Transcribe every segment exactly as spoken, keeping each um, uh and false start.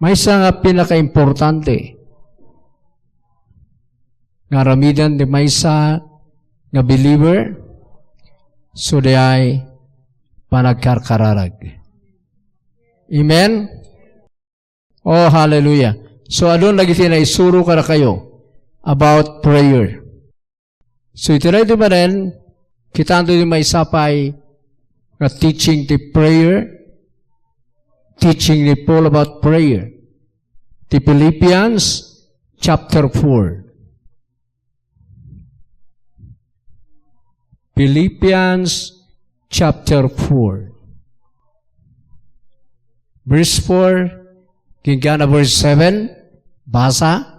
Maysa nga pinakaimportante nga aramiden ti maysa nga believer, so diay panagkarkararag. Amen? Oh, hallelujah. So, adun dagiti naisuro kadakayo about prayer. So, iti daytoy manen, kitaento ti maysa pay nga teaching ti prayer, teaching ni Paul about prayer. Ti Philippians chapter four. Philippians chapter four. Verse four, ken gana verse seven, basa.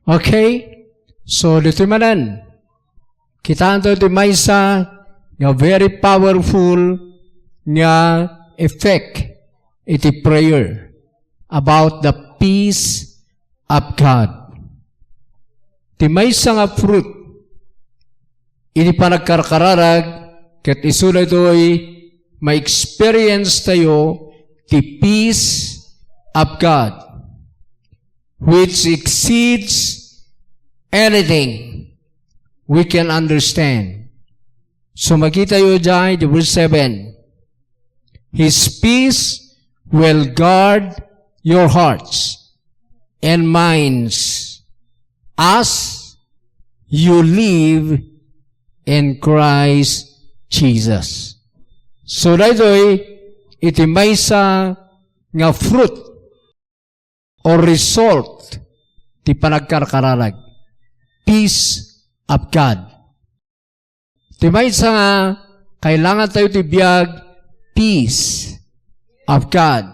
Okay? So, ditoy manen, kitaento ti maysa nga very powerful nga effect iti prayer about the peace of God. Ti maysa nga fruit iti panagkarkararag, ket isu daytoy ma-experience tayo ti peace of God, which exceeds anything we can understand. So, makitayo diay, the verse seven, "His peace will guard your hearts and minds as you live in Christ Jesus." So, daytoy iti maysa nga fruit or result ti panagkarkararag. Peace of God. Ti maysa nga kailangan tayo ti biag, peace of God.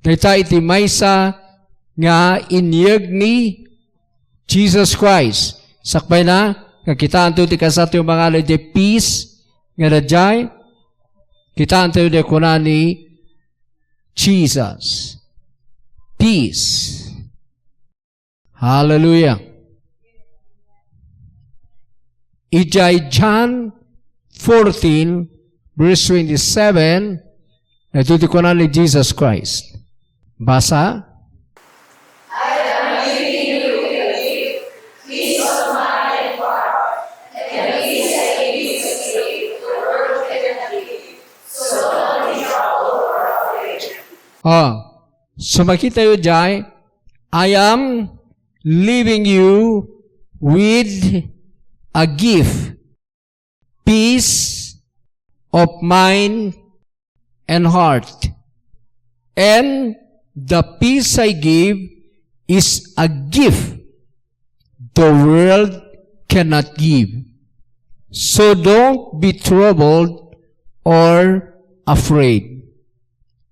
Dayta iti maysa nga inyeg ni Jesus Christ. Sakbay na, nga kitaanto ti kasatyo mangala iti peace nga daydiay. Kitaanto ti kuna ni Jesus. Peace. Hallelujah. Idiay John fourteen, verse twenty-seven, daytoy ti kuna ni Jesus Christ. Basa. I am leaving you with a gift, peace of mind and heart, and the peace I give to you, the world cannot give. So don't be troubled or afraid. Ah, so makitayo diay, I am leaving you with a gift, peace of mind and heart. And the peace I give is a gift the world cannot give. So don't be troubled or afraid.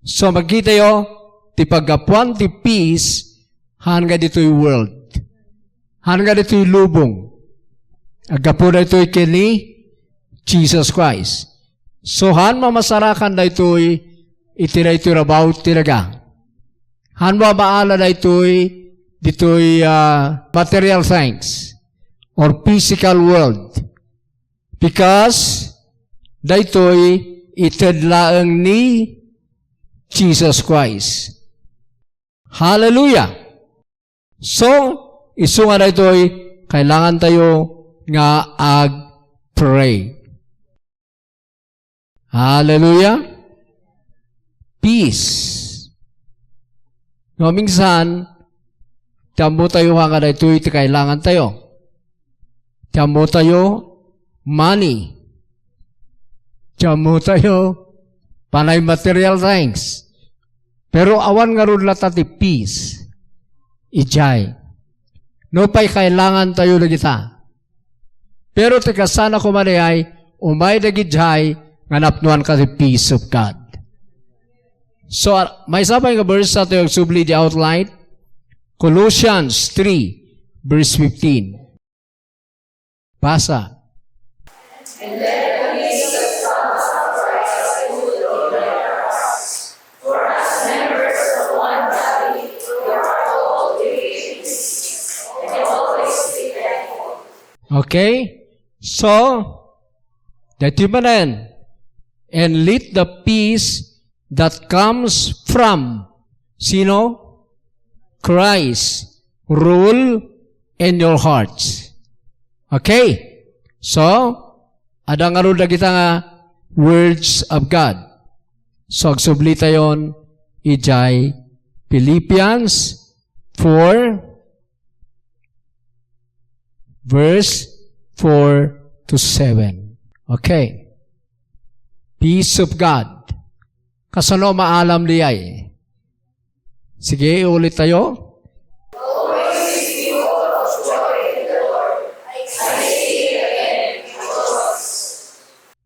So, makitayo, ti paggapuan ti peace, haan nga ditoy world. Haan nga ditoy lubong. Aggapu daytoy ken ni Jesus Christ. So, haan mamasarakan daytoy iti daytoy rabaw ti daga. Haan mamaala daytoy ditoy, ah, material things or physical world. Because daytoy ited laeng ni Jesus Christ. Hallelujah! So, isu nga daytoy, kailangan tayo nga ag-pray. Hallelujah! Peace. No, minsan, ti ammo tayo nga daytoy ti kailangan tayo. Ti ammo tayo, money. Ti ammo tayo, panay material things. Pero awan ngarud latta ti peace. Idiay. Nupay kailangantayo dagita. Pero ti kasana koma dayay, umay dagidiay nga napnoan ka ti peace of God. So, ah, maysa pay nga verse a tayo agsubli di outline. Colossians three, verse fifteen. Basa. Okay? So, daytoy manen, "And let the peace that comes from," sino? Christ, "rule in your hearts." Okay? So, adda ngarud dagita nga words of God. So, agsublitayon idiay Philippians four, verse four to seven. Okay. Peace of God. Kasano maalam dayay? Sige, ulit tayo.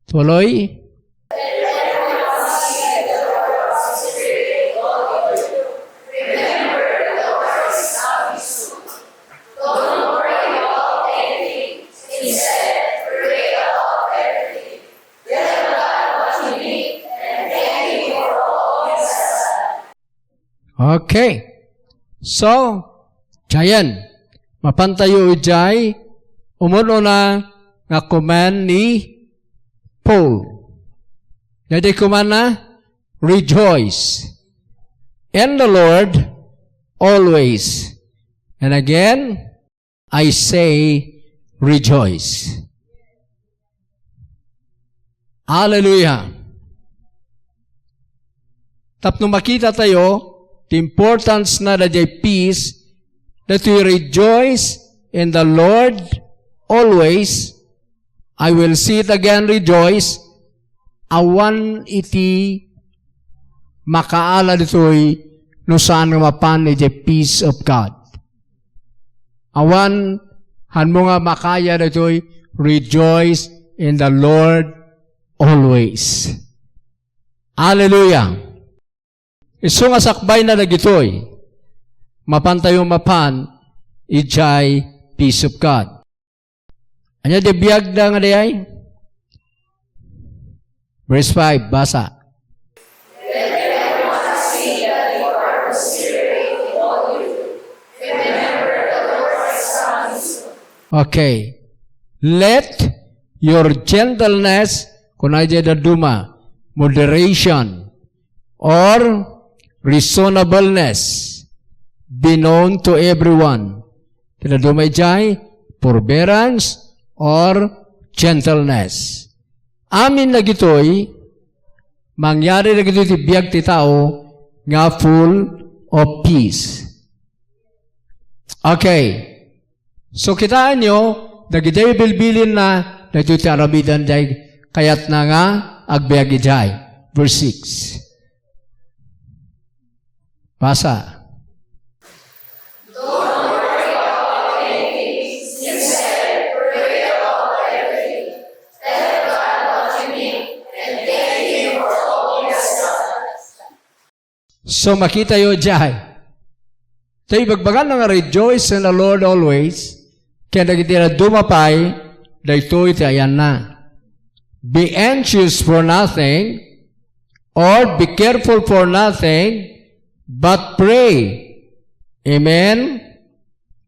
Tuloy. Okay. So, diayen, mapantayo idiay umun-una nga command ni Paul. Daydi command na, "Rejoice in the Lord always." And again, I say, "Rejoice." Hallelujah. Tapno makita tayo, the importance na daydiay peace, that we rejoice in the Lord always. I will say it again, rejoice. Awan iti makaala ditoy no saan nga mapan iti peace of God. Awan hanmo nga makaya ditoy, rejoice in the Lord always. Hallelujah. Isu nga sakbay na dagitoy, mapantayo mapan idiay peace of God. Ania ti biagda nga dayay? Verse five, basa. Okay. "Let your gentleness," kuna idiay dadduma, moderation, or reasonableness be known to everyone. Ti dadduma idiay, forbearance or gentleness. Amin dagitoy, mangyari dagitoy ti biag ti tao nga full of peace. Okay. So, kitaenyo, dagiti bilbilinna, daytoy ti aramiden, diay kayatna nga agbiag idiay. Verse six. Basa. So, makitayo diay. Ta ibagbagan na nga, "Rejoice in the Lord always." Ken dagiti dadduma pay, daytoy ti ayanna, "Be anxious for nothing, or be careful for nothing, but pray." Amen?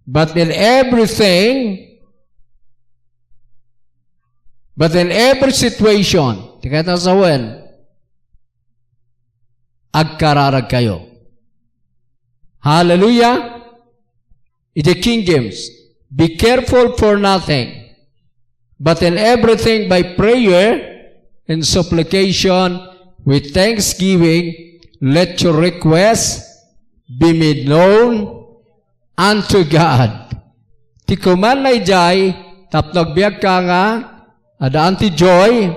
But in everything, but in every situation, ti kayatna sawen, agkararagkayo. Hallelujah! Iti King James, "Be careful for nothing, but in everything by prayer and supplication with thanksgiving, let your requests be made known unto God." Ti kumanna idiay, tapno agbiagka nga, adaan ti joy,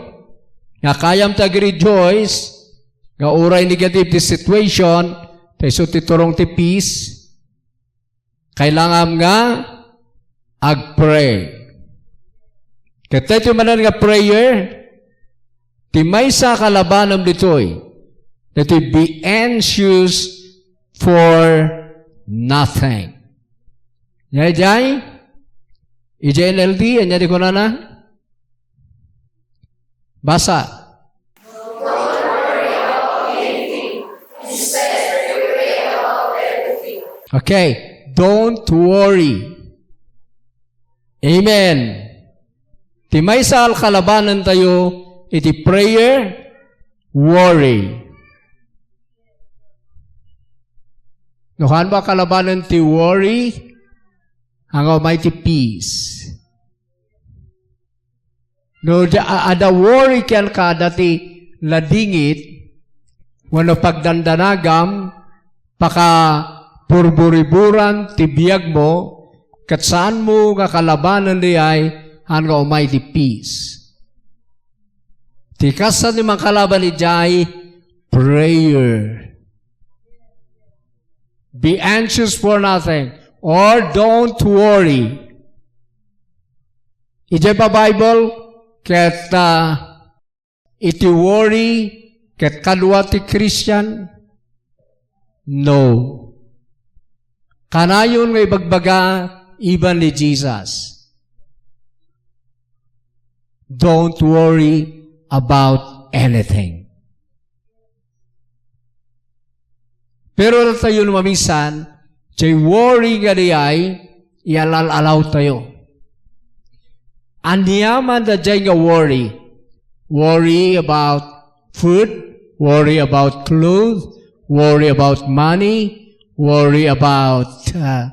nga kayam ti agrejoice, nga uray negative ti situation, ta isu ti turong ti peace. Kailangan nga agpray. Ket daytoy manen nga prayer, ti maysa a kalabanem ditoy, daytoy be anxious for nothing. Ania idiay? Idiay N L T, ania di kunana? Basa. Okay, don't worry. Amen. Ti maysa a kalabanentayo iti prayer, worry. No, haan ba kalabanen ti worry? Haan nga umay ti peace. No, da, a-, adda worry kenka, adda ti ladingit, wenno pagdandanagam, pakaburburiburan ti biagmo, ket saanmo nga kalabanen diay, haan nga umay ti peace. Ti kasta ti mangkalaban idiay, prayer. Be anxious for nothing, or don't worry. Idiay ba Bible, ket, ah, iti worry, ket kadua ti Christian? No. Kanayon nga ibagbaga iban ni Jesus, "Don't worry about anything." Pero datayo no mamisan, diay worry nga diay, ialal-alawtayo. Aniaman daydiay nga worry. Worry about food, worry about clothes, worry about money, worry about, uh,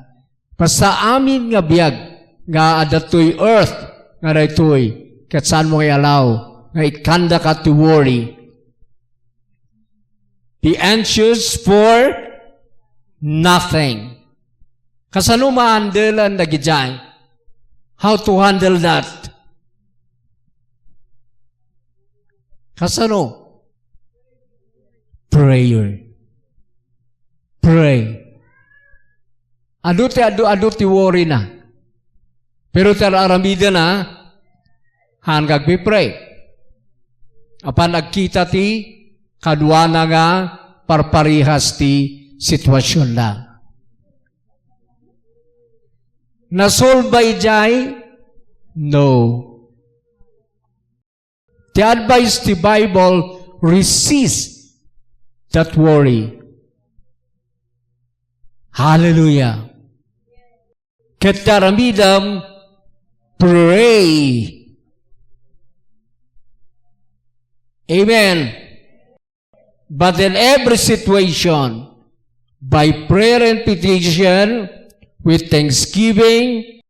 basta amin nga biag nga adda toy earth nga daytoy, ket saanmo nga ialaw nga ikkandaka ti worry. Be anxious for nothing. Kasano ma-handlean dagidiay? How to handle that? Kasano? Prayer. Pray. Adu ti, adu, adu ti worry na. Pero ti ar-aramidna, haan nga agpipray. Apan agkita ti kaduana nga parparihas ti sitwasionna. Nasolba idiay? No. Ti advice ti Bible, resist that worry. Hallelujah. Ket ti aramidem, pray. Amen. But in every situation, by prayer and petition, with thanksgiving,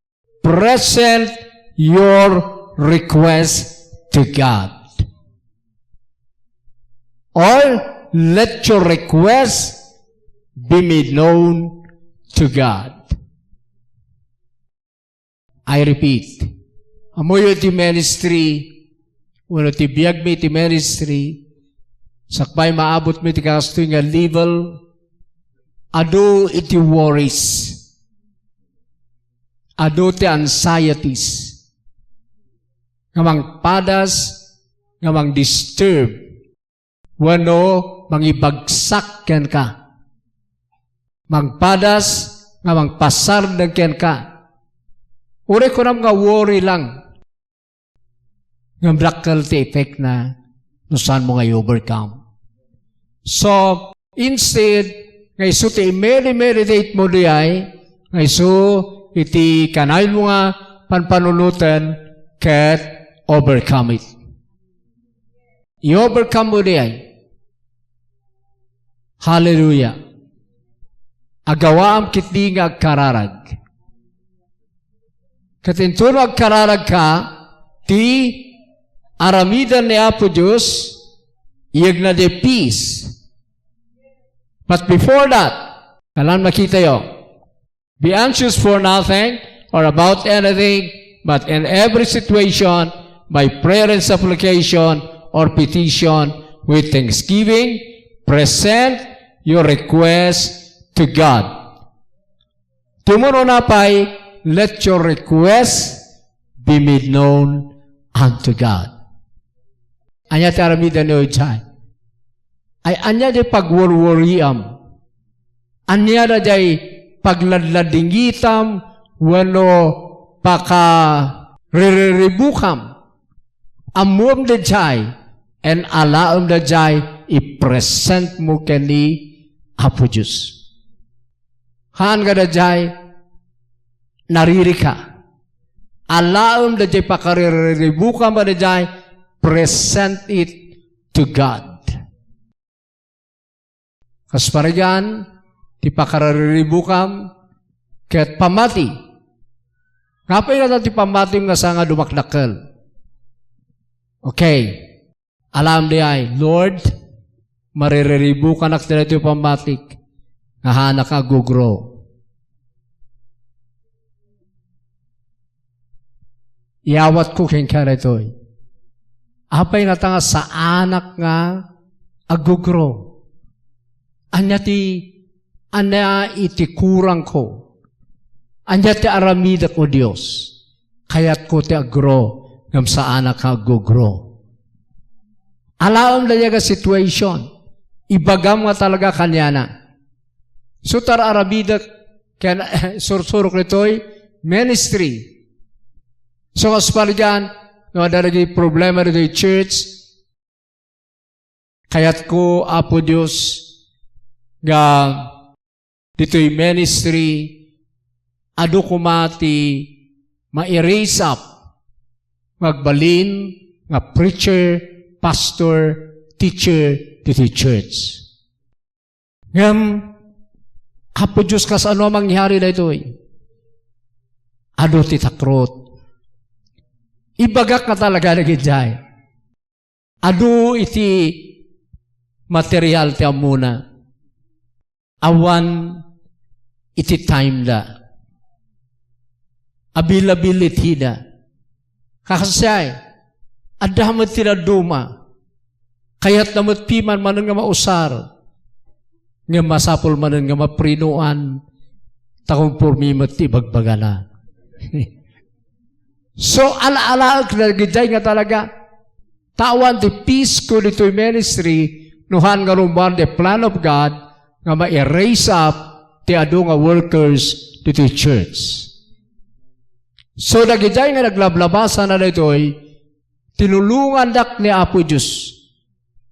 present your request to God. Or let your request be made known to God. I repeat, ammoyo iti ministry, wenno ti biagmi iti ministry, sakbay maabotmi ti kastoy nga level, adu iti worries, adu ti anxieties, nga mangpadas, nga mangdisturb, wenno mangibagsak kenka. Mangpadas nga mangpasardeng kenka. Uray kunam nga worry lang. Ngem dakkel ti effect na no saanmo nga i-overcome. So, instead nga isu ti i-medi-, meditate mo diay, nga isu iti kanayonmo nga panpanunoten ket overcome it. I-overcome mo diay. Hallelujah. Agawaam ketdi nga agkararag. Ket intono agkararagka, ti aramiden ni Apo Dios, iyegna diay peace. But before that, kalan makitayo, be anxious for nothing or about anything, but in every situation, by prayer and supplication or petition, with thanksgiving, present your request to God. Ti umuna pay, "Let your request be made known unto God." Ania ti aramiden idiay? Ay, ania ti pagworworiam? Ania daydiay pagladladingitam wenno pakariribukam? Ammoem daydiay, and alaem daydiay ipresentmo ken ni Apo Dios. Haan nga daydiay, naririka. Alaem daydiay pakariribukam nga daydiay, present it to God. Kas parigan, ti pakariribukam ket pammati. Apay ngata ti pammati nga saan nga dumakdakkel? Okay. Alaem daydiay, "Lord, maririribukanak daytoy pammatik nga haanak nga aggugrow. Iyawatko kenka daytoy. Apay ngata nga saanak nga aggugrow? Ania ti, ania iti kurangko? Ania ti aramidek, O Dios? Kayatko ti aggrow, ngem saanak nga aggugrow." Alaem daydiay nga situation. Ibagam nga talaga kaniana. So, tar-aramidek ken sursurok ditoy ministry. So, kas parigan, no, adda dagiti problema ditoy church, kayatko, Apo Dios, nga ditoy ministry, adu koma ti ma-raise up nga agbalin nga preacher, pastor, teacher ditoy church. Ngem, Apo Dios, kasano a mangyari daytoy? Adu ti takrot. Ibagak nga talaga dagiti Adu iti material ti ammona. Awan iti time da. Abil-abil iti da. Kakasiay, adda met ti dadduma. Kayatna met piman manen nga mausar. Ngem masapul manen nga maprinoan, ta konforme met ti ibagbagana. So, ala-alaek dagiti nga talaga. Tawan ti peace ko ditoy ministry, no haan nga rummuar the plan of God, nga ma-raise up ti adu nga workers ditoy church. So, dagiti nga naglablabasana daytoy, tinulongandak ni Apo Dios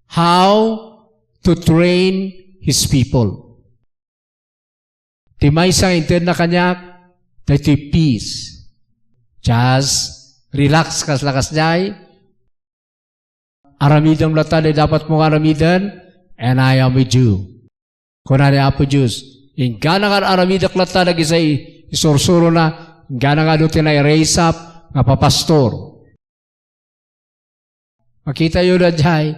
how to train His people. Ti maysa nga intedna kaniak, daytoy peace. Just relax kas lakas jay. Aramidem latta ti dapat mo nga aramiden, and I am with you. Kuna ni Apo Dios, inggana nga aramidek latta dagiti isursurona, inggana nga adu ti na-raise up nga papastor. Makita yo da jay,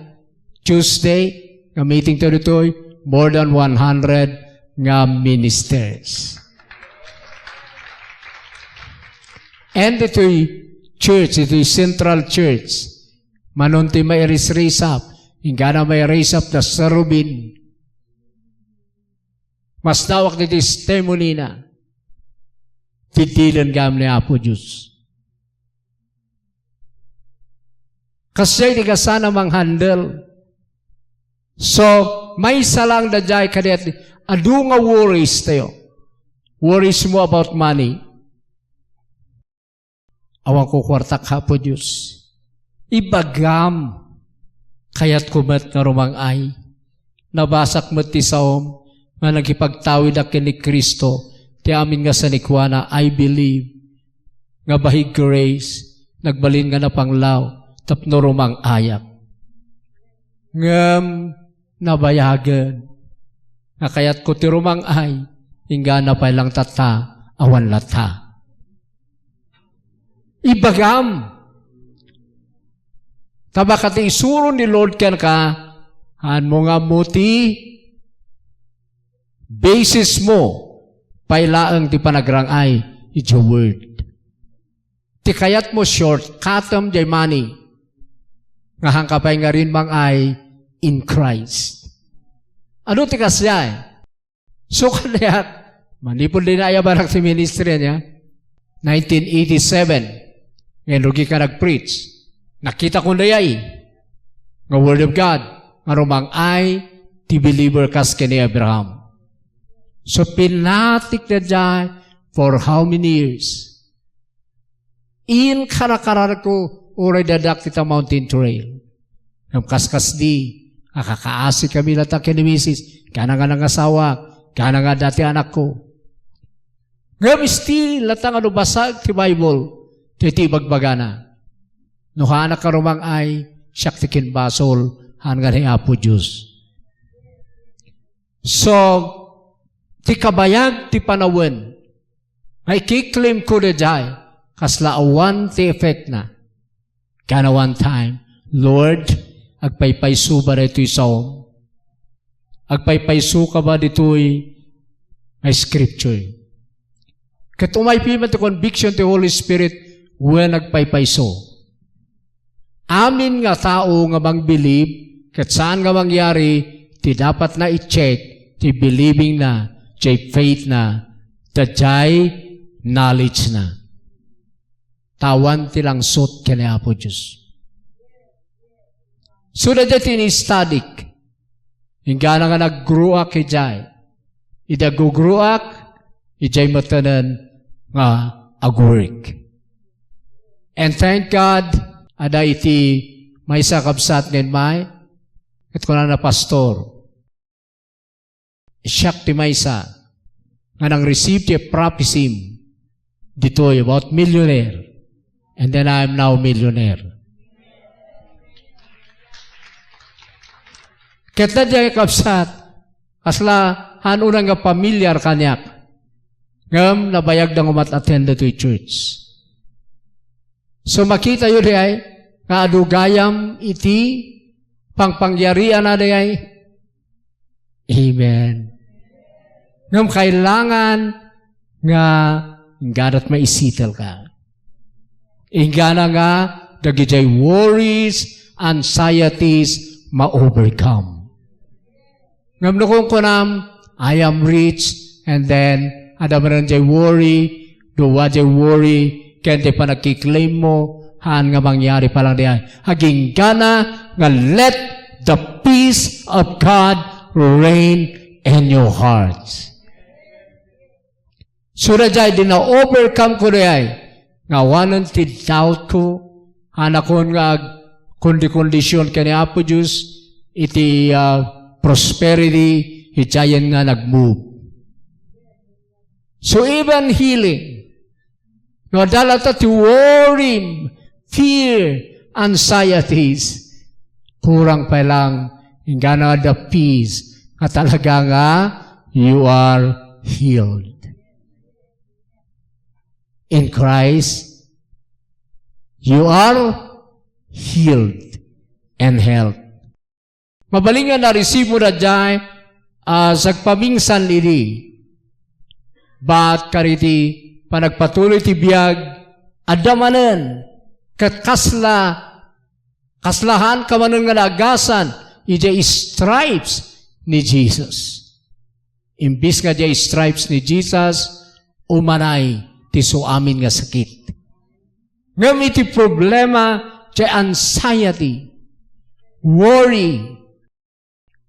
Tuesday, nga meeting tayo ditoy, more than one hundred nga ministers. And ditoy church, ditoy central church, manon ti ma-raise up, inggana ma-raise up da cherubim. Masdawak ti testimony na. Didilen gayam ni Apo Dios. Kasdiay ti kasana manghandle. So, maysa lang da jay kadi, adu nga worries tayo. Worries mo about money. Awan ko kuartak, Apo Dios. Ibagam, kayatko met nga rumang-ay. Nabasak met ti saom nga nagipagtawidak ken ni Cristo, ti amin nga sanikuana, I believe, nga by grace, nagbalin nga napanglaw, tapno rumang-ayak. Ngem nabayagen nga kayatko ti rumang-ay, inggana pay lang tatta, awan latta. Ibagam. Ta baka ti isuro ni Lord kenka, haan mo nga ammo ti basis mo pay laeng ti panagrang-ay iti word. Ti kayat mo, shortcutem jay money. Nga haan ka pay ngarin mang-ay in Christ. Adu ti kasdiay? So, kaniak, manipud di naayabanak ti ministry niya, nineteen eighty-seven, ngayon rugi ka nag-preach. Nakita ko dayay nga Word of God, nga rumang-ay ti believer kas ken ni Abraham. So, pinatik dayay for how many years? Inkarakarar ko, uray diak ita Mountain Trail. Ngem kaskasdi, akakaasi kami latta ken ni misis, kana nga nangasawa, kana nga adda ti anakko. Ngem still, latta nga no basag ti Bible, ti, ti ibagbagana. No haanak a rumang-ay, siak ti kinbasol, han nga ni Apo Dios. So, ti kabayag ti panawen, nga ikiklaim ko daydiay, kasla awan ti effect na. Kana one time, "Lord, agpaypayso ba daytoy saom? Agpaypayso ka ba ditoy nga scripture?" Ket umay piman ti conviction ti Holy Spirit, wen agpaypayso. Amin nga tao nga mangbilib, ket saan nga mangyari ti dapatna i-check ti believing na, ti faith na, daydiay knowledge na. Ta awan ti langsot ken ni Apo Dios. So, daydiay ti ini-studyk. Inggana nga nag-grow ak idiay. Idi ag-grow ak, idiay metten nga ag-work. And thank God, adda iti maysa a kabsat nga immay, ket kunana, "Pastor, siak ti maysa nga nang-receive ti prophecy ditoy about millionaire. And then I am now millionaire." Ket daydiay, kabsat, kasla haan unay nga familiar kaniak. Ngem nabayagda nga umat-attend ditoy church. So, makitayo diay nga adu gayam iti pangpangyarianna diay. Amen. Ngem kailangan nga ingganat maisettle ka. Inggana nga dagidiay worries, anxieties, ma-overcome. Ngem no kunkunam, "I am rich," and then, adda manen jay worry, duwa jay worry, ken ti panagkiklaim mo, haan nga mangyari pa lang diay. Aginggana nga let the peace of God reign in your hearts. So, daydiay, di na-overcome ko daydiay. Nga awanen ti doubt ko, hanakon nga ag-, kondi-kondisyon ken ni Apo Dios, iti, ah, prosperity, idiayen nga nag-move. So, even healing, no, adda latta ti worry, fear, anxieties, kurang pa lang, inggana the peace, nga talaga nga you are healed. In Christ, you are healed and health. Mabalin nga na-receive mo daydiay, ah, sagpamingsan idi. But kadagiti panagpatuloy ti biag, adda manen, ket kasla, kasla haan ka manen nga naagasan, idiay stripes ni Jesus. Imbis nga diay stripes ni Jesus, umanay ti su amin nga sakit. Ngem iti problema, ti anxiety, worry,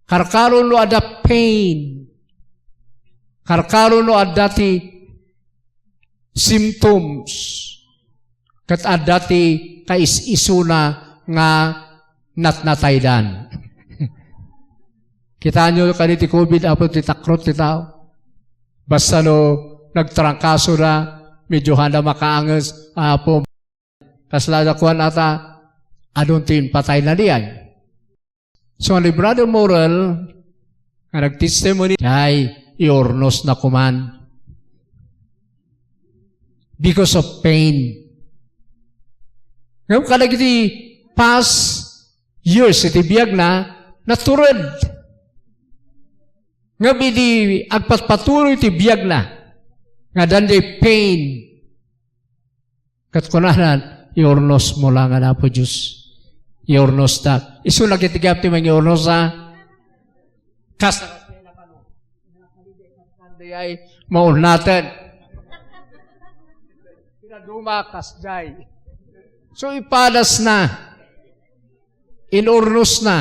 karkaro no adda pain, karkaro no adda ti symptoms, ket adda ti kais-isuna nga natnataydan. Kitaenyo kadi ti covid, Apo, ti takrot ti tao. Basta no nagtrangkaso da, medyo handa makaanges, Apo, kasla da kuan ata, adun ti impatay na diay. So, ni Brother Morel, nga nagtestimony, ay, iurnos na kuman. Because of pain. Ngem kadagiti past years iti biagna, natured. Ngem idi agpatpatuloy ti biagna, nga addan diay pain, ket kunana, "Iurnos mo la nga Apo Dios. Iurnostak." Isu na ket ti gayam ti mangiurnos, a? Kas-, ay maunnaten. Rumakas jay. So, ipadasna. Inurnosna.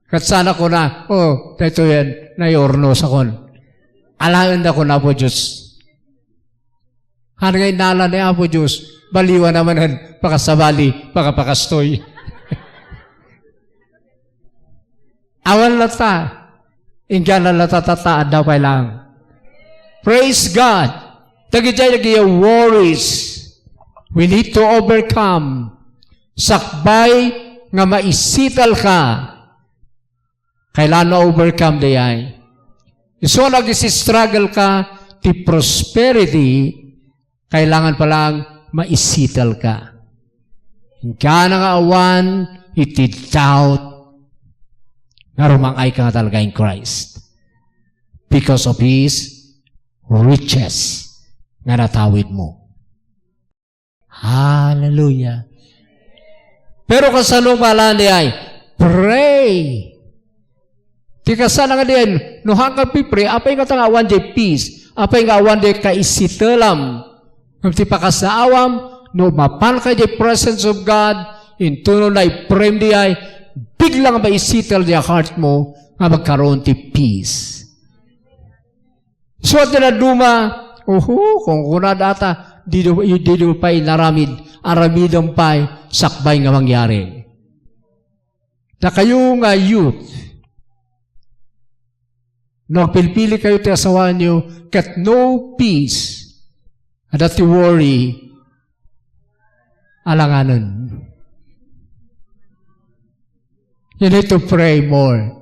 Ket sana kuna, "Oh, daytoyen, naiurnosakon." Alaenda kun Apo Dios. Han nga innala ni Apo Dios, baliwana manen, pakasabali, pakapakastoy. Awan latta. Inggana latta tatta, adda pay lang. Praise God. Dagiti, dagiti worries, we need to overcome. Sakbay nga maisettle ka, kailangan ma-overcome diay. Isu nga nag-struggle ka ti prosperity, kailangan pa lang maisettle ka. Inggana nga awan iti doubt nga rumang-ay ka nga talaga in Christ because of His riches nga natawid mo. Hallelujah. Pero kasano pala diay? Pray. Ti kasano nga diay, no han ka pipray, apay nga ta nga awan diay peace, apay nga awan diay kaisettle-am. Ngem ti pakasnaawam, no mapan ka diay presence of God, intono na i-pray-am diay, biglang maisettle diay heart mo, nga magkaroon ti peace. So, ti dadduma, oho, kunkunada ta, di do, di do pay inaramid, aramidem pay, sakbay nga mangyari. Dakayo nga youth, no agpilpili kayo ti asawaanyo, ket no peace, adda ti worry, alanganen. You need to pray more.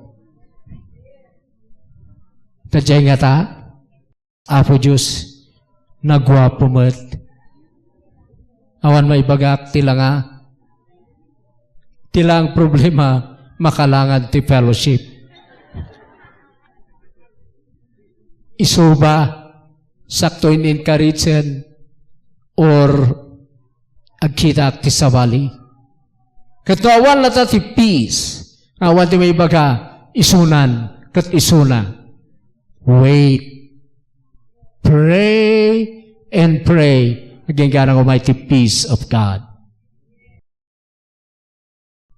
Tadjay nga ta, Apo Dios, naguapo met. Awan maibagak ti langa. Ti lang problema, makalangan ti fellowship. Isu ba, sakto in encourage or agkitaak ti sabali? Ket no awan latta ti peace, awan ti maibaga, isunan, ket isuna. Wait. Pray and pray. Agingga nga umay ti peace of God.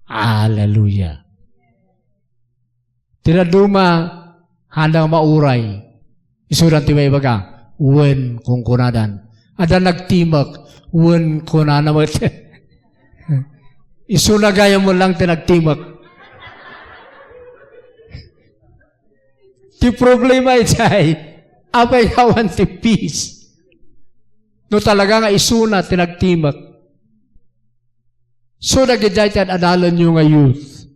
Hallelujah. Ti dadduma, handa nga mauray. Isudan ti maibaga, wen, kunkunadan. Adda nagtimek, wen, kunana met. Isuna gayam lang ti nagtimek. Ti problema idiay, apay nga awan ti peace. No talaga nga isuna ti nagtimek. So, dagidiay ti ad-adalanyo nga youth.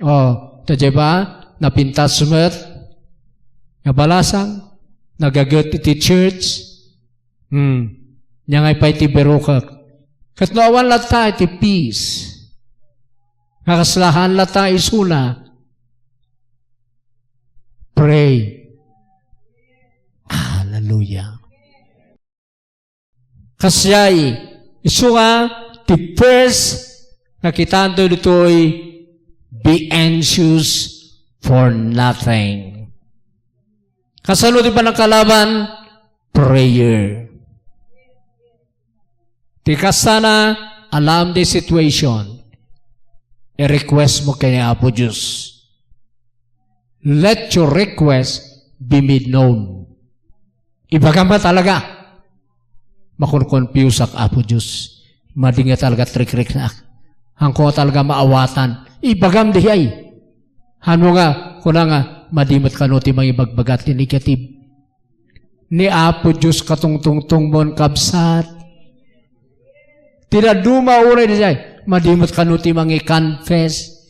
Oh, ta di ba? Napintas met. Nga balasang, nagaget iti church. Hmm. Nia ngay pay ti birokek. Ket no awan latta iti peace. Nga kasla han latta isuna. Pray. Hallelujah. Kasdiay, isu nga, ti first nga kitaento ditoy, be anxious for nothing. Kasano ti panangkalaban? Prayer. Ti kastana, alam the situation. I-request mo ken ni Apo Dios. Let your request be made known. Ibagam nga talaga. Makonkonfuseak, Apo Dios. Madi nga talaga trikriknak. Hanko nga talaga maawatan. Ibagam diay. Hano nga, kuna nga, madi met kano ti mangibagbaga ti negative. Ni Apo Dios katungtungtongmon, kabsat. Ti dadduma uray diay, madi met kano ti mangi-confess.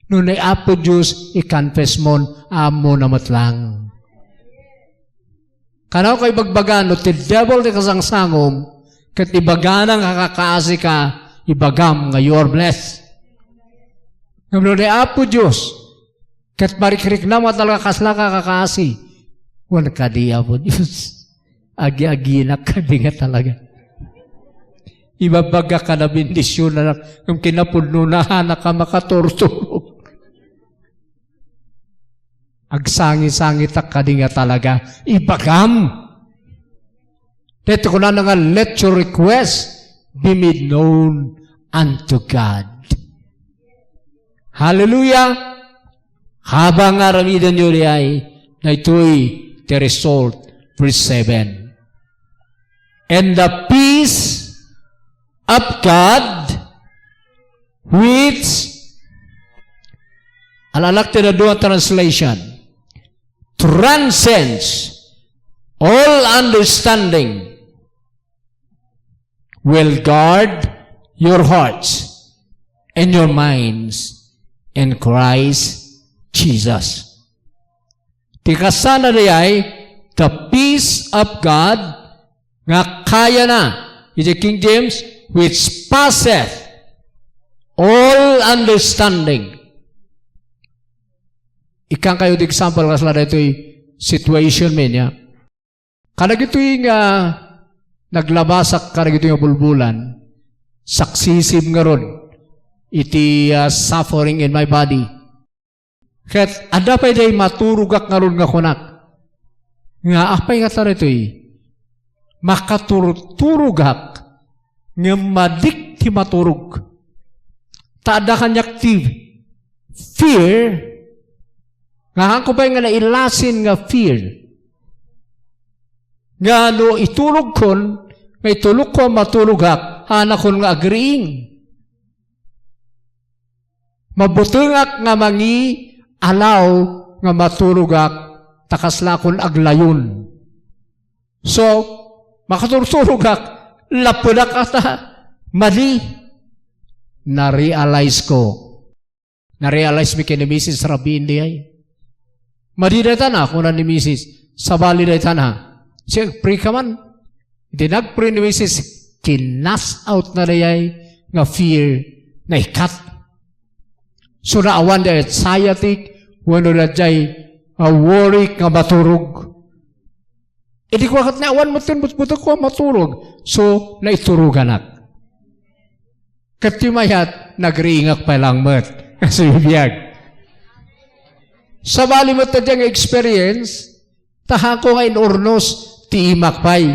No ni Apo Dios, i-confess mon, ammona met lang. Kanaw kay bagbaga, no ti devil ti kasangsangom, ket ibagana nga kakaasi ka, ibagam nga you are blessed. Ngem no ni Apo Dios, ket marikriknam nga talaga kasla ka kakaasi, wen kadi, Apo Dios. Agi-aginak kadi nga talaga. Ibabagak a nabendisionanak, ngem kinapudnona, hanak a makaturturog. Agsangisangitak kadi nga talaga. Ibagam. Daytoy kunana nga, "Let your request be made known unto God." Hallelujah! Habang aramidenyo diay, daytoy ti result, verse seven. "And the peace of God, which," ala-alak ti dadduma a translation, "transcends all understanding, will guard your hearts and your minds in Christ Jesus." Ti kasana diay, the peace of God, nga kayana, iti King James, "which passeth all understanding." Ikkan kayo ti example, kasla daytoy situation mi, nia. Kadagitoy nga naglabasak kadagitoy nga bulbulan, successive ngarud iti, ah, suffering in my body. Ket adda pay diay maturogak ngarud nga kunak, nga apay ngata daytoy? Makaturturogak ngem madik ti maturog. Ta adda kaniak ti fear, nga haanko pay nga nailasin nga fear. Nga no iturogkon, nga itulokko a maturogak, haanakon nga agriing. Mabutengak nga mangialaw nga maturogak, ta kaslakon aglayon. So, makaturturogak, lappedak a ta, madi. Na-realize ko. Na-realize mi ken ni Misis Rabiin diay. "Madi daytana," kuna ni Misis. "Sabali daytana." Siya, "Pray ka man." Iti nag-pray ni Misis, kinas out na diay nga fear, naikat. So, naawan diay anxiety, wenno daydiay, ah, worry nga maturog. Idi kua ket naawan met ti butbutekko a maturog. So, naituroganak. Ket ti mayat, nagriingak pay lang met. Kasi biag. Sabali met daydiay nga experience, ta haanko nga in-urnos ti imak pay.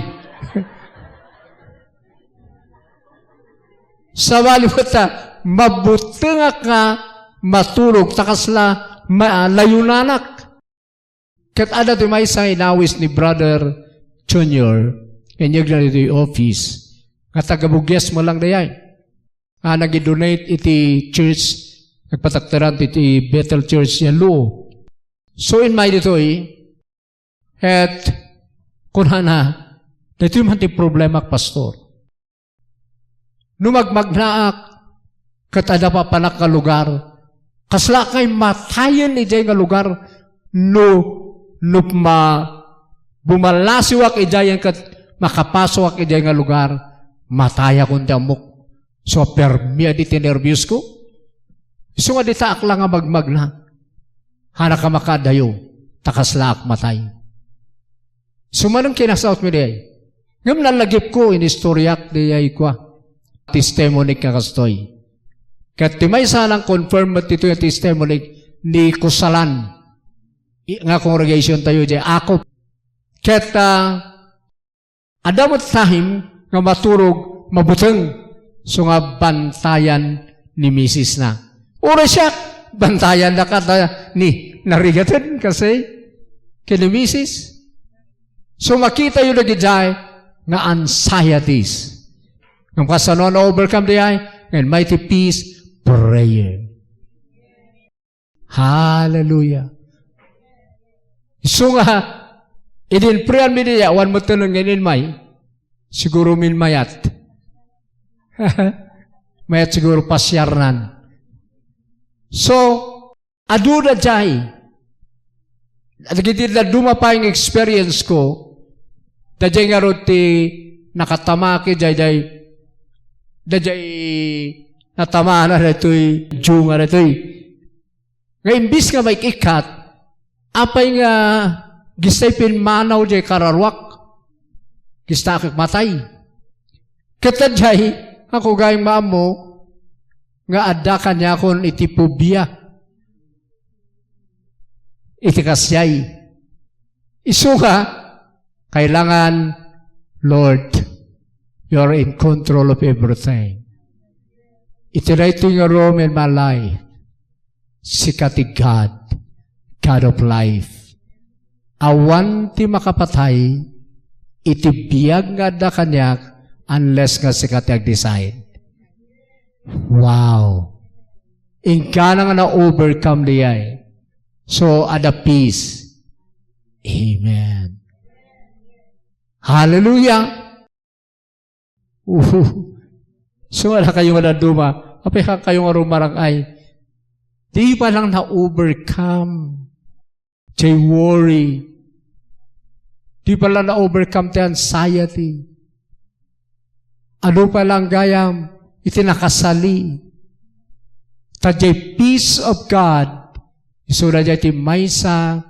Sabali met ta, mabutengak nga maturog, ta kasla ma-, layonanak. Ket adda ti maysa nga inawis ni Brother Junior, inyegna ditoy office, nga taga-Buguias met lang dayay. Ah, nag-donate iti church, nagpatakderan iti Bethel Church diay Luo. So, immay ditoy, ket kunana, "Daytoy man ti problemak, Pastor." No magmagnaak, ket adda papanak nga lugar, kaslaak nga immatayen idiay nga lugar, no, no ma-, bumalasiwak idiay ket makapasoak idiay nga lugar, matayakon ti ammok. So, permi a di ti nerbios ko. Isu nga ditaak lang nga magmagna. Hanak a makadayo, ta kaslaak matay. Sumanang kinasaot mi diay. Ngem nalagipko, inistoriak diay kua. Testimony nga kastoy. Ket ti maysa nang confirm met ditoy a testimony ni Kusalan. I-, nga congregation tayo diay, Akop. Ket, ah, adda met time nga maturog, mabuteng, so nga bantayan ni misis na. Uray siak, bantayan da kata ni narigaten kasi ken ni misis. So makitayo dagidiay nga anxieties. Ngem kasano a na-overcome diay? Ngem mighty peace, prayer. Hallelujah. Isu nga, idin prayan mi diay, awan met teneng nga ininmay. Siguro minmayat. Mayat siguro pasiarnan. So, adu daydiay. Dagiti dadduma pay nga experience ko, daydiay ngarud ti nakatama ket daydiay, daydiay natamana daytoy, June nga daytoy. Nga imbis nga maik-ikkat, apay nga gistay pimmanaw diay kararuak, gista a matay. Ket daydiay, ako gayam nga ammo, nga adda kaniakon iti phobia. Iti kasdiay. Isu nga, kailangan Lord, you are in control of everything. Iti daytoy nga room in my life, sika ti God, God of life. Awan ti makapatay iti biag nga adda kaniak unless nga sika ti agdecide. Wow! Inggana nga na-overcome diay. So, adda peace. Amen. Hallelujah! Uh, so, wala kayo nga naduma. Apay ka kayo nga rumarang ay. Di pa lang na-overcome. Jay worry. Di pa lang na-overcome ti anxiety. Adu pa lang gayam, iti nakasali. Ta jay peace of God, isu dayjay ti maysa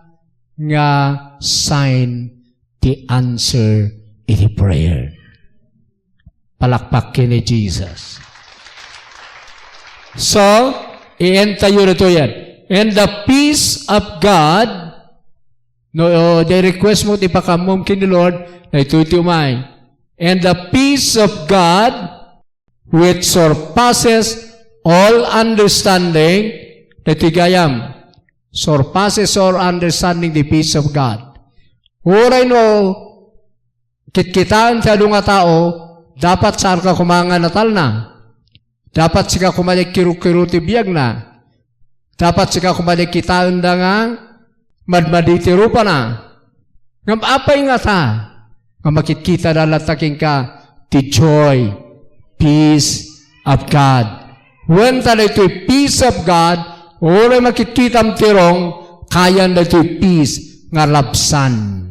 nga sign ti answer iti prayer. Palakpak ken ni Jesus. So, i-end tayo ditoy yan. And the peace of God, no, the request mo ti pakammom ken ni Lord, daytoy ti umay. And the peace of God, which surpasses all understanding, daytoy gayam, surpasses all understanding, the peace of God. Uray no, kitkitaen ti adu nga tao, dapat saan ka koma nga natalna. Dapat sika koma ti kirukiru ti biagna. Dapat sika koma ti kitaenda nga madmadi ti rupana. Ngem apay ngata nga makitkitada latta kenka ti joy, peace of God? Wen ta daytoy peace of God, uray makitkitam ti wrong, kayan daytoy peace nga labsan.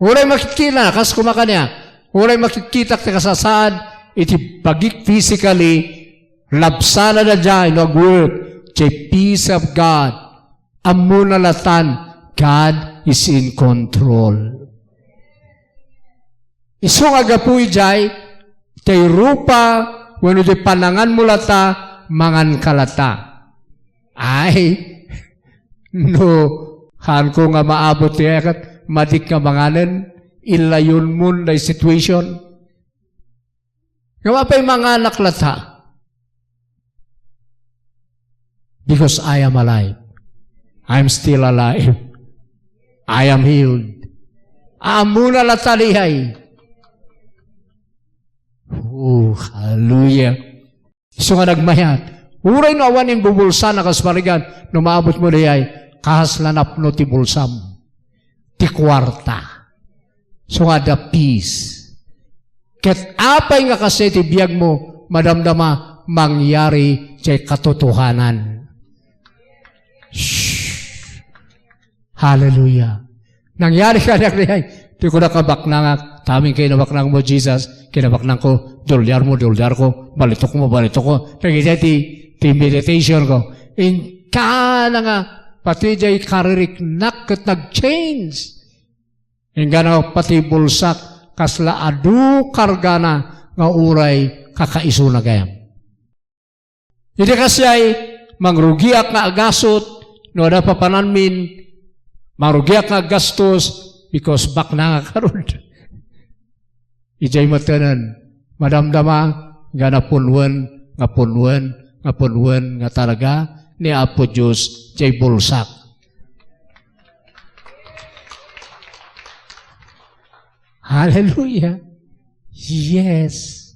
Uray makitkita, kas kumakania, uray makitkitak ti kasasaad iti bagik physically, labsana da dia, no, agwork, ti peace of God. Ammona latan, God is in control. Isu nga gapu idiay, ti rupa, wenno ti panangan mo lata, mangan ka lata. Ay, no, haanko nga maabot ti ket madik nga manganen, illayon mon day situation. Nga mapay manganak lata. Because I am alive. I'm still alive. I am healed. Ammona lata diay. Oh, hallelujah. Isu nga nagmayat. Uray no awan imbubulsana kas parigan, no maabot mo diay, kasla napno ti bulsam. Ti kuarta. Isu nga adda peace. Ket apay nga kasi ti biag mo, madamdama, mangyari ti katotohanan. Shh. Hallelujah. Nangyari kaniak diay. Ti kuna kabaknangak. Amin kay nabaknang mo, Jesus. Kinabaknang ko, dolyar mo, dolyar ko, balitok mo, balitok ko. Dagiti ti, ti meditation ko. Inggana nga, pati jay kaririknak ket nag-change. Inggana pati bulsak, kasla adu kargana nga uray kakaisuna gayam. Idi kasiay, mangrugiak nga agasut, no adda papananmin, mangrugiak nga aggastos, because baknangak ngarud. Idiay metten, madamdama, nga napunwen, nga punwen, nga punwen, nga talaga, ni Apo Dios, diay bulsak. Hallelujah. Yes.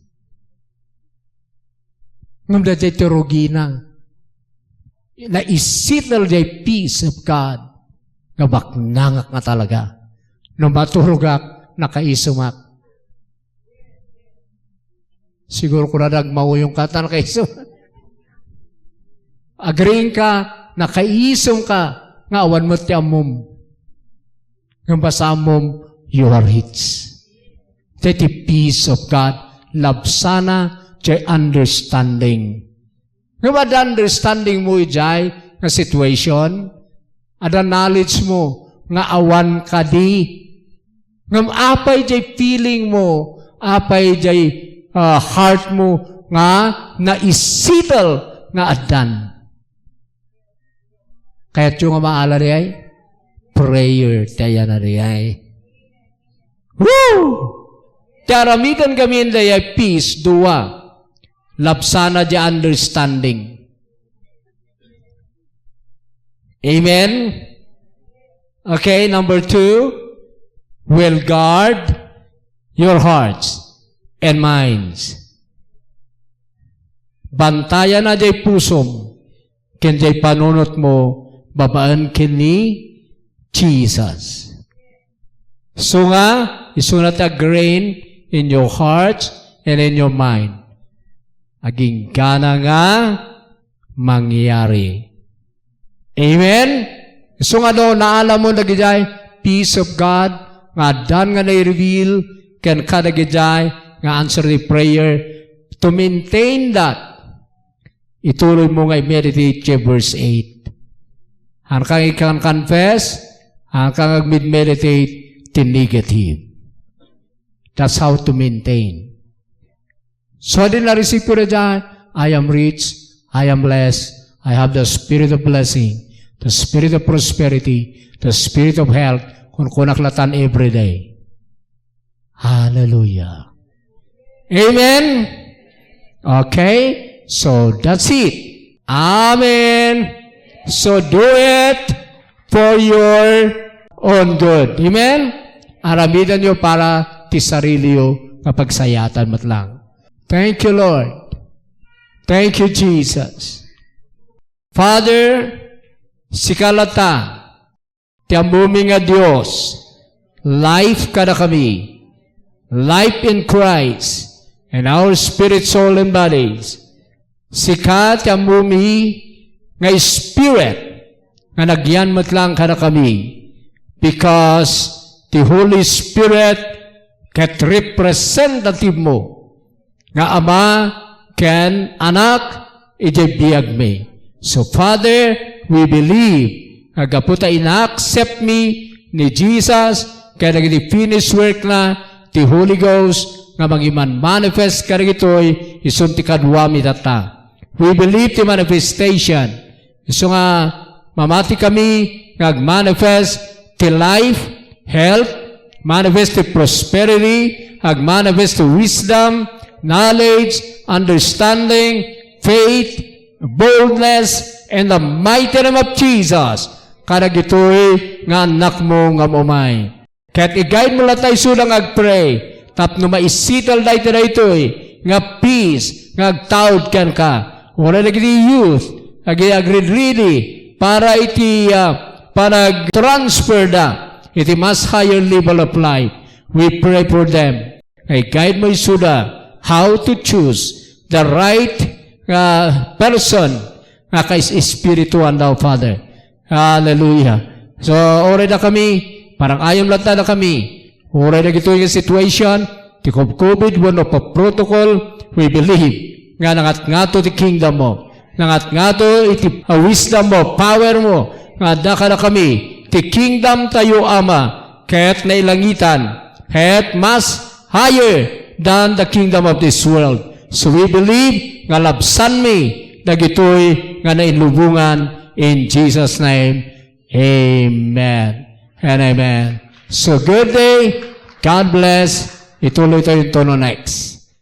Ngem daydiay ti rugina. Naisettle diay peace of God. Nga baknangak nga talaga. No maturogak, nakaisemak. Siguro kuna nagmauyong ka, ta nakaisem. Agriing ka, nakaisem ka, nga awan met ti ammom. Ngem basta ammom, you are rich. Ti peace of God, labsana, ti understanding. Ngem adda understanding mo idiay nga situation, adda knowledge mo nga awan kadi. Ngem apay diay feeling mo, apay diay, ah, heart mo nga naisettle nga addan. Kayatyo nga maala diay? Prayer ti ayanna diay. Woo! Ti aramiden ngamin dayay peace, dua. Labsana diay understanding. Amen? Okay, number two, will guard your hearts and minds. Bantayana diay pusom ken diay panunotmo babaen ken ni Jesus. So nga, isuna ti aggrain in your heart and in your mind. Aginggana nga mangyari. Amen? So nga no, naalammo dagidiay peace of God, nga addan nga nai-reveal, ken kadagidiay nga answer the prayer, to maintain that, ituloy mo nga i-meditate ti verse eight. Haan ka nga ikan-confess, haan ka nga agmed-meditate ti negative. That's how to maintain. So, adi na-receive ko na dyan, I am rich, I am blessed, I have the spirit of blessing, the spirit of prosperity, the spirit of health, kunkunak latan every day. Hallelujah. Amen? Okay? So, that's it. Amen. So, do it for your own good. Amen? Aramidenyo para ti sariliyo nga pagsayaatan met lang. Thank you, Lord. Thank you, Jesus. Father, sika latta ti ammomi nga Dios, life kadakami, life in Christ, and our spirit, soul, and bodies. Sika ti ammomi nga Spirit nga nagyan met lang kadakami, because ti Holy Spirit ket representative mo nga Ama ken Anak idiay biagmi. So, Father, we believe nga gapu ta ina-accept mi ni Jesus ken dagiti finished work na ti Holy Ghost nga mangiman-manifest kadagitoy isun ti kaduami tatta. We believe ti manifestation. Isu nga mamati kami nga agmanifest ti life, health, manifest ti prosperity, agmanifest ti wisdom, knowledge, understanding, faith, boldness, in the mighty name of Jesus. Kadagitoy nga annakmo nga umay. Ket i-guide mo latta isuda nga agpray tapno maisettle daytoy daytoy nga peace nga agtaud kenka. Uray dagiti youth, agi agready para iti, ah, panag-transfer da iti mas higher level of life. We pray for them. I-guide mo isuda how to choose the right, ah, person nga kais-espirituan da, Father. Hallelujah. So, uray dakami, parang-ayam latta dakami. Uray dagitoy nga situation, ti COVID wenno pa protocol, we believe nga nangatngato ti kingdom mo. Nangatngato iti, ah, wisdom mo, power mo, nga adda kadakami, ti kingdom tayo, Ama, ket nailangitan, ket mas higher than the kingdom of this world. So we believe nga labsanmi dagitoy nga nainlubongan in Jesus' name. Amen and amen. So, good day. God bless. Ituloy tayo into the next.